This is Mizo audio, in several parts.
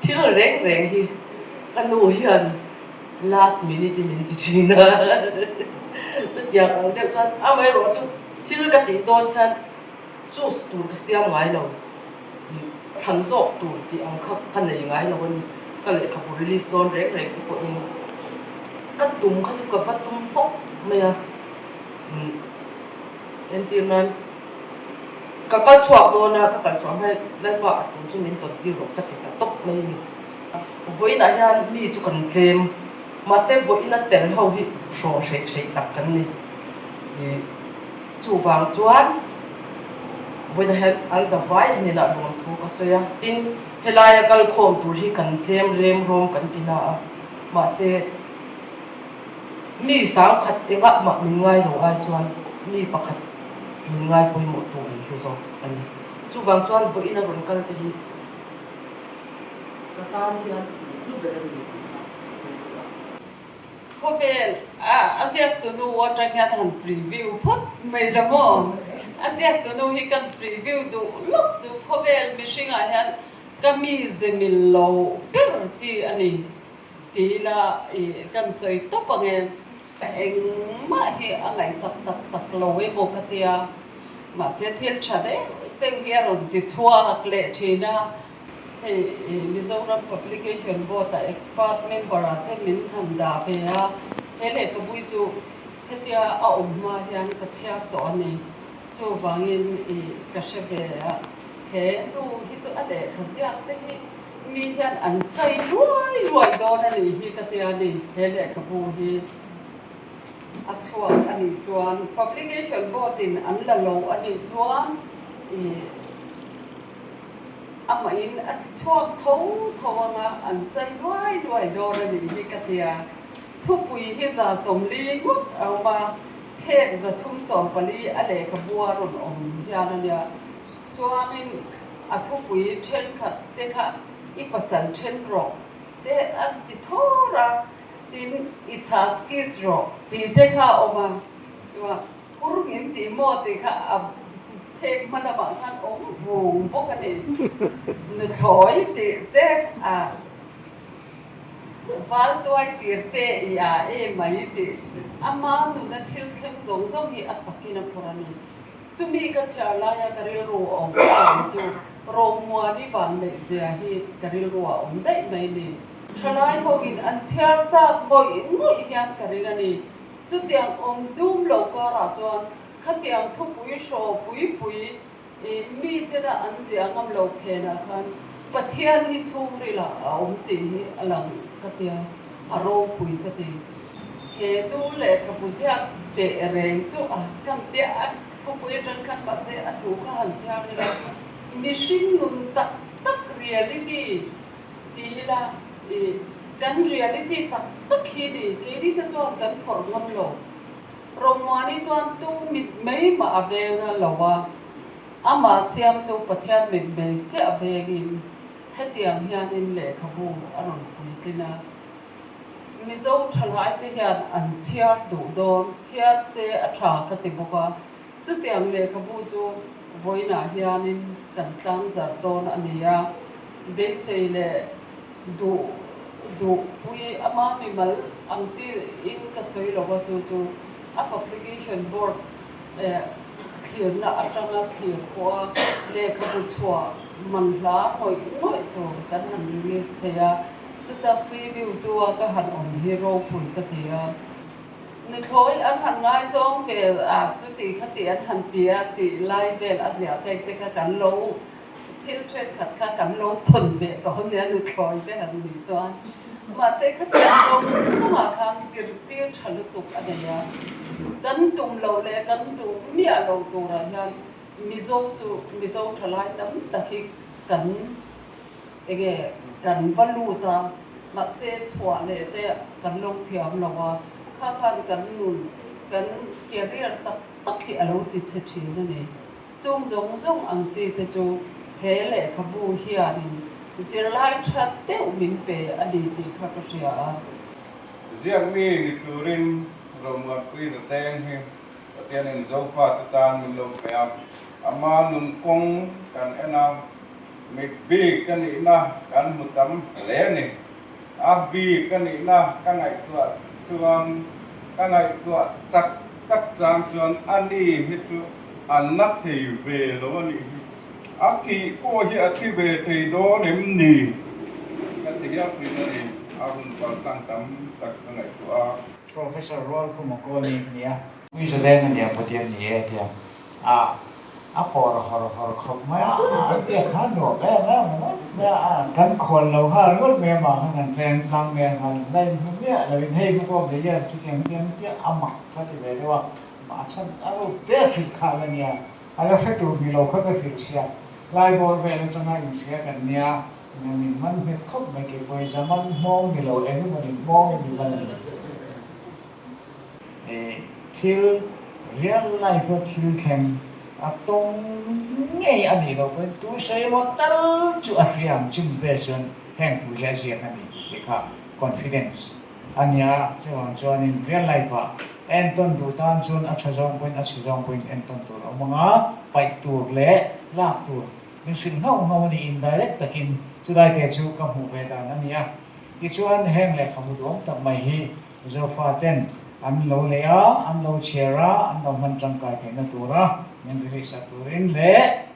Thil reng reng hi ka nu hian last minute in min ti thin a, chutiang ang deuh chuan amaherawhchu thil ka tih dawn hian choose tur ka siam ngai lo, thlan zawk tur tih ang kha ka nei ngai lo a ni. Ka lehkhabu release dawn reng reng te pawhin ka tum kha chu ka va tum fawk mai a, entir nan ka kal chhuak dawn a, ka kal chhuah hma hian Lalpa a tul chu min tawn tir rawh ka ti ta tawp mai a ni. Vawiinah hian mi chu kan tlem, mahse vawiina tel ho hi hraw hreih hreih tak kan ni. Chuvang chuan vawiinah hian an za vai hnenah lawmthu ka sawi a, tin helaia kal khawm tur hi kan tlem rem rawm kan ti na a, mahse mi sangkhat engah mah min ngai lo ai chuan mi pakhat min ngai pawimawh tur an hlu zawk a ni. Chuvang chuan vawiina rawn kal te hi ka tan hian hlu ber a ni tih kha ka sawi duh a. Khawvel a a ziaktunu atang hian han preview phawt mai la maw? A ziaktunu hi kan preview duh lawk chu khawvel mihringah hian ka mi ze mil lo ber chi a ni tih ila ih kan sawi tawp ang e. Engmah hi a ngaihsak tak tak lo emaw ka tia, mahse thil tha deuh deuh hi a rawn ti chhuak leh thin a. Hei Mizoram Publication Board ah expert member ah te min han dah ve a, he lehkhabui chu hetia a awm hma hian ka chhiar tawh a ni. Chuvangin ih ka hre ve a, he nu hi chu a lehkha ziak te hi mi hian an chai luai luai dawn a nih hi ka tia a ni, he lehkhabu hi a chhuak a nih chuan Publication Board in an la lo a nih chuan ih Amahin a ti chhuak tho tho ang a, an chai luai luai dawn a nih hi ka tia. Thupui hi 140 ngawt a awm a, phek 340 a lehkhabu a rawn awm hian a nia. Chuanin a thupui thenkhat te kha i pasal then rawh te a ti thawr a, tin i chhas kiss rawh tih te kha a awm a, chuan Phur min tih maw tih kha a phek hma lamah khan awm vung bawk a ni. Nuthlawi tih te a val tuai tir te i a e mai tih ama nuna thil thleng zawng zawng hi a takin a phawrh a ni. Chumi ka chhiar laia ka rilru a awm vang chu Romuani van neih zia hi ka rilru a awm daih mai ni. Thalai hoin an chhiar chak ngawih ngawih hian ka ring a ni. Chutiang awm dum lo karah chuan khatiang thupui hraw pui pui i mitena an ziah ngam lo phenah khan Pathian hi chhungrilah a awm tih hi a lang ka tia, a ropui ka ti. He nu lehkhabu ziak teh reng chu a kan tia a thupui atang khan mahse a thu kha han chhiar ila mihring nun tak tak reality Ti ila, i kan reality tak tak hi ni, keini te chuan kan phawrh ngam lo. Romuani chuan tu mit mai mah a veng a lo a, amah siamtu Pathian mit mai chiah vengin hetiang hianin lehkhabu a rawn puitlin a. Mizo thalai te hian an chhiar duh dawn, chhiar se a tha ka ti bawk a, Chutiang lehkhabu chu vawiinah hianin kan tlangzarh dawn a ni a, beisei leh duh duhpui ama mimal ang chiin ka sawi lo a, chu chu a publication board thlirna atanga thlir pawha lehkhabu chhuah man hla ngawih ngawih tur kan han release thei a, chuta preview tu a ka han awm hi ropui ka ti a. Nuthlawi an han ngaizawng ve a chuti kha tih an han ti a tih lai vel a ziah tek te kha kan lo thil thenkhat kha kan lo thawn ve tawh ania nuthlawi te han nih chuan mahse khatiang zawng zawngah khan zirtir tha lutuk a nei a kan tum loh leh kan duh miah loh turah hian Mizo chu Mizo thalai tam tak hi kan Enge kan va lut a, mahse chhuah leh te kan lo thiam lo a, kha khan kan nun, kan career tak tak hi a lo ti chhe thin a ni. Chung zawng zawng ang chi te chu he lehkhabu hianin zirlai tha deuh min pe a ni tih kha ka hria a. Ziakmi ni turin Romuanpui Zateng hi Pathianin Zofa te tan min lo pe a, ama nun kawng kan en a. Mit bik a nihna kan hmu tam hle a ni. A bik a nihna ka ngaihtuah chuan ka ngaihtuah tak tak chang chuan a ni hi chu a na thei ve lo a nih hi. A thih pawh hi a thi ve thei dawn em ni? Ka ti hial thin a ni. A hun paltlang tam tak ka ngaihtuah a. Professor Rualkhuma Kawlni ka ni a. Puizaleng a nia Pathian ni e tia a a pawr hawr hawr khawp mai a, a biak kha nuam em em ngawt mai a, kan khawn lo nghal ngawt mai a mah khan kan tleng tlang nen han la inhmu miah lo in hei pawh ve hian chutiang hian piah a mak ka ti ve deuh a, mah chhan a ruk te hrilh kha la nia, a la hre tur ni lo kha ka hrilh sia, lai bawr vel atanga inhria kan nia, min man nghet khawp mai kei pawh hi zaman hmawng ni lo eng emaw ni hmawng in mi man a ni. Thil real life a thil thleng a tawng ngei a nih loh pawhin tu sawi emaw tal chu a hria ang chim ve chuan heng thu hi a ziak a ni tih kha confidence a nia. Chuvang chuanin real life ah entawn duh tan chuan a tha zawng pawhin a chhe zawng pawhin entawn tur a awm ang a, paih tur leh lak tur min hrilh nghauh nghauh a ni indirect takin chulai te chu ka hmuh ve dan a ni a. Tichuan heng lehkhabu duhawm tak mai hi Zofa ten an lo lei a, an lo chhiar a, an lo hman tangkai theihna tura min release sak turin leh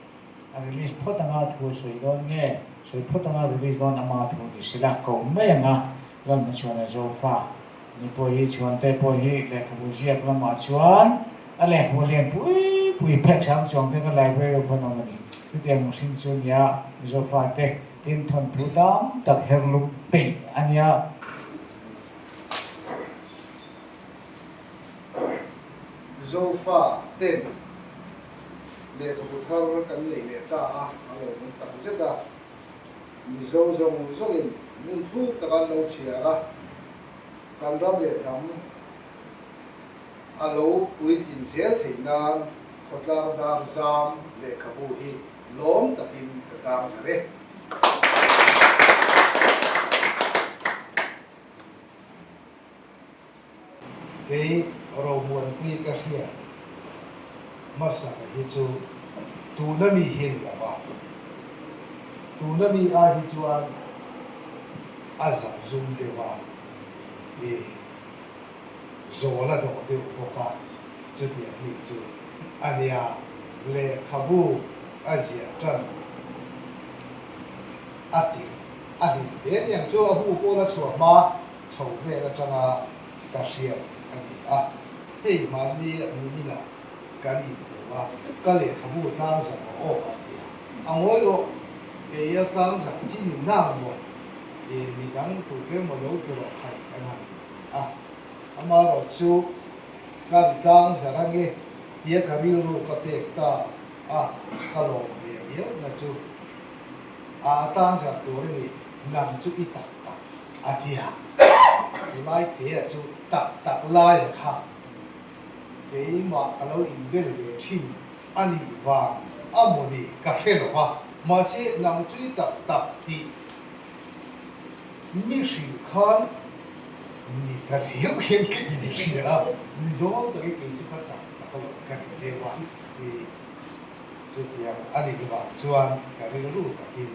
a release phawt anga thu a sawi dawn nge, sawi phawt anga release dawn ama thu ni sila ko mai anga Lalhma chhuana Zofa ni pawh hi chhuante pawh hi lehkhabu ziak lamah chuan a lehkhabu lian pui pui phek hram chuang te ka library khawn awm a ni. Chutiang mihring chu nia Zofa te tin thawnthu tam tak herlum peih a nia. Zofa ten lehkhabu thar kan nei leh ta a, a lawmawm tak zet a. Mizo zawng zawngin hmun thluk taka an lo chhiar a, kan ram leh hnam a lo puitlin zel theih nan khawtlang dar zam lehkhabu hi lawm takin ka tang zar e. Kei Romuanpui ka hriat hmasaka hi chu tuna mi hi ni lo va, tuna mi ai hi chuan a zak zum deuh a, i zawl a dawh deuh bawk a, chutiang mi chu a nia lehkhabu a ziah tan a tirh. A hlim te niang chu a bu pawh la chhuah hma chho vel atanga ka hriat a ni a. Hei hmanni niminah kan inhmu a, ka lehkhabu tlangzak a awk a tia. A ngawi rawh, kei a tlangzak chi ni nang maw? I midang tute maw lo ti rawh khaih kan han ti a. Amaherawh chu kan tlangzar ange tia ka rilru ka pek ta a, ka lawm ve viau na chu. A tlangzar tur i ni, nang chu i tak tak a ti a. Chulai te a chu tak tak lai a kha keimah ka lo inbel ve thin a nih vang a maw ni ka hre lo va, mahse nang chu i tak tak tih mi hrilh khan ni ta riau hian ka inhria a, ni dawn takin kei chu ka tak tak a lo ka ti deuh a. Chutiang a nih vang chuan ka rilru takin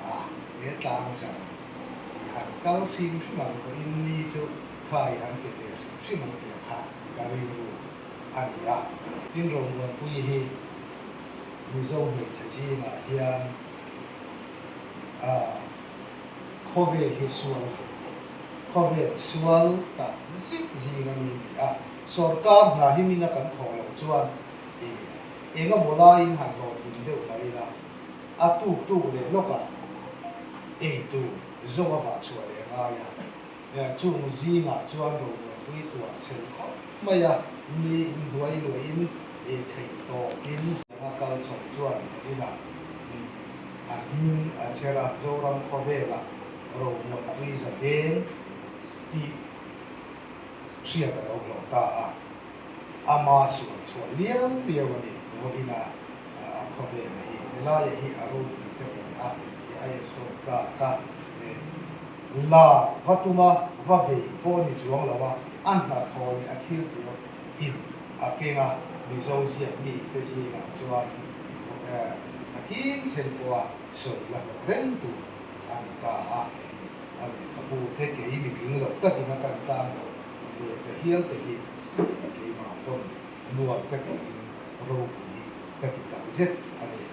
a he tlang zan i han kal hrim hrim ang pawhin ni chu kha i han pe ve hrim hrim ang tih kha ka rilru a ni a. Tin Romuanpui hi Mizo hmeichhe zingah hian a khawvel hi sual ve a ni. Khawvel sual tak zet zing a mi a ni a. Sorkar hna hi mina kan thawh loh chuan I eng emaw laiin han hlawhtlin deuh mai ila, a tuk tuk leh lawkah ei tur zawng a vah chhuah leh a ngai a. Chung zingah chuan romuanpui tuar chhel khawp mai a, ni in hnuai luahin ei theih tawpin. A kal chho chuan inah a hming a chher a, Zoram khawvelah romuanpui zadeng tih hriat a lo hlawh ta a. Ama sual chhuah liau liau a ni. Vawiina a khawvel hi helaiah hi a ropui ta ve a, i a entawn tlak a, lar va tuma va bei pawh ni chuang lo a, a hnathawh leh a thil tih in a keng a, Mizo ziak mi te zingah chuan Nakin thleng pawha sawi la hlawh reng tur a ni ta a. A lehkhabu te kei mitling lo takin a kan tlang zo ve ta hial te hi keimah pawn nuam ka tiin ropui ka ti tak zet a ni.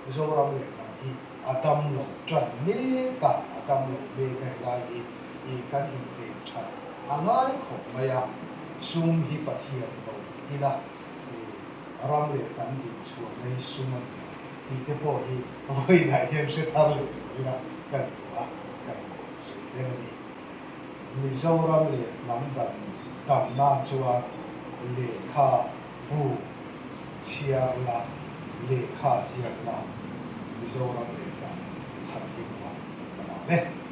Zoram leh hnam hi a dam lo tan mek a, a dam lo mek a helai hi i kan inven that a ngai khawp mai a, sum hi Pathian lo ila i ram leh hnam din chhuahna hi sum a ni lo tih te pawh hi vawiinah hian hre thar leh zual ila kan duh a, kan sawi tel a ni. Mizoram leh hnam dam dam nan chuan lehkha bu chhiar la, lehkha ziak la, Mizoram leh hnam chhan him rawh ka lawm e.